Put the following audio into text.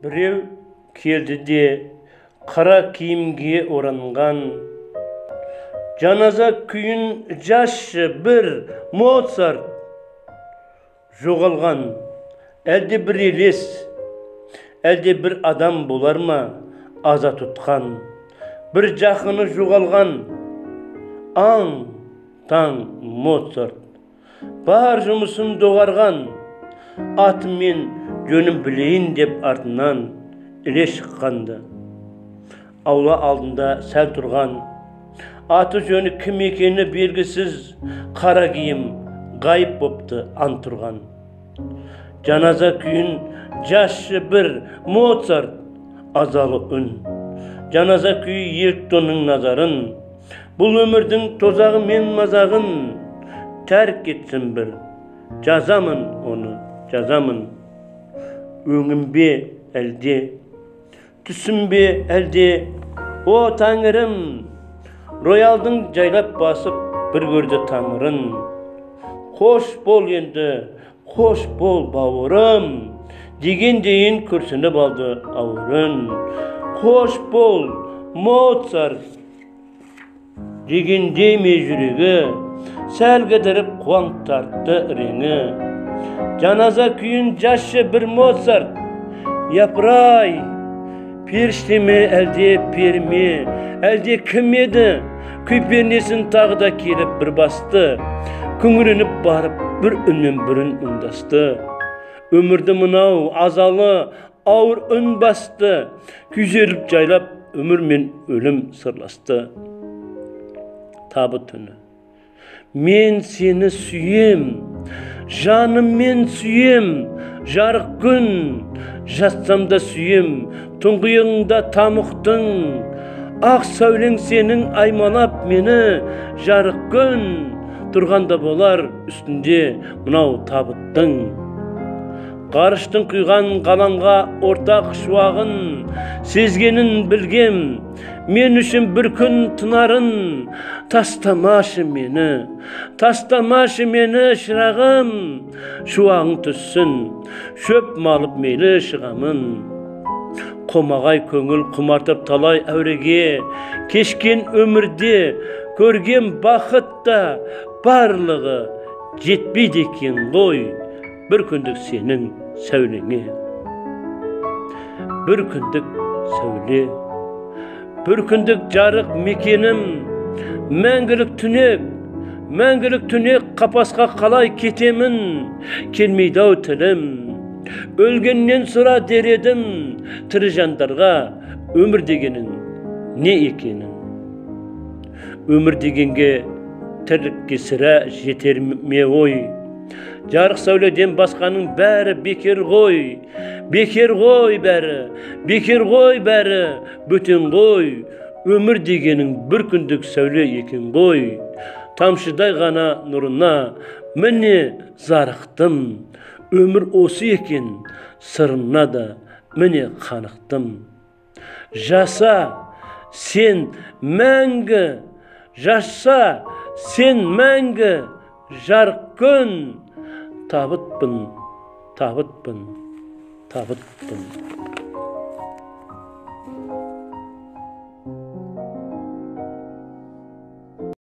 Біреу келді де қара киімге оранған, жаназа күйін жазшы бір Моцарт. Жоғалған әлде бір елес, әлде бір адам болар ма аза тұтқан, бір жақыны жоғалған. Аң таң Моцарт, бар жұмысын доғарған, аты мен жөнін білейін деп артынан іле шыққанды. Аула алдында сәл тұрған, аты жөні кім екені белгісіз қара киім ғайып бопты ант тұрған. Жаназа күйін жазшы бір Моцарт, азалы үн. Жаназа күйі елтті оның назарын, бұл өмірдің тозағы мен мазағын тәрк етсін бір. Жазамын оны, жазамын. Өңім бе әлде, түсім бе әлде, о тәңірім, роялдың жайлап басып бір көрді тамырын. Қош бол енді, қош бол бауырым, дегендейін күрсініп алды ауырын. Қош бол, Моцарт, дегендей ме жүрегі, сәл кідіріп қуаң тартты реңі. Жаназа күйін жазшы бір Моцарт, япырай, періште ме әлде пері ме, әлде кім еді? Күй пернесін тағы да келіп бір басты, күңіреніп барып бір үннен бірін мұңдасты. Өмірді мынау азалы ауыр үн басты, күйзеліп жайлап өмір мен өлім сырласты. Табыт үні. Мен сені сүйем, жаныммен сүйем, жарық күн, жатсам да сүйем, тұңғиығыңда тамұқтың, ақ сәулең сенің аймалап мені, жарық күн, тұрғанда болар үстінде мынау табыттың. Ғарыштың құйған ғаламға ортақ шуағын, сезгенін білгем, мен үшін бір күн тынарын, тастамашы мені, тастамашы мені шырағым, шуағың түссін, шөп малып мейлі шығамын. Қомағай көңіл құмартып талай әуреге, кешкен өмірде көрген бақыт та барлығы жетпейді екен ғой бір күндік сенің сәулеңе. Бір күндік сәуле, бір күндік жарық мекенім, мәңгілік түнек, мәңгілік түнек қапасқа қалай кетемін, келмейді-ау тілім. Өлгеннен сұра дер едім, тірі жандарға өмір дегенің не екенін. Өмір дегенге тірлікке сірә жетер ме ой? Жарық сәуледен басқаның бәрі бекер ғой, бекер ғой бәрі, бекер ғой бәрі, бөтен ғой. Өмір дегенің бір күндік сәуле екен ғой. Тамшыдай ғана нұрына міне зарықтым, өмір осы екен, сырына да міне қанықтым. Жаса сен мәңгі, жаса сен мәңгі, жарық күн, табытпын, табытпын, табытпын.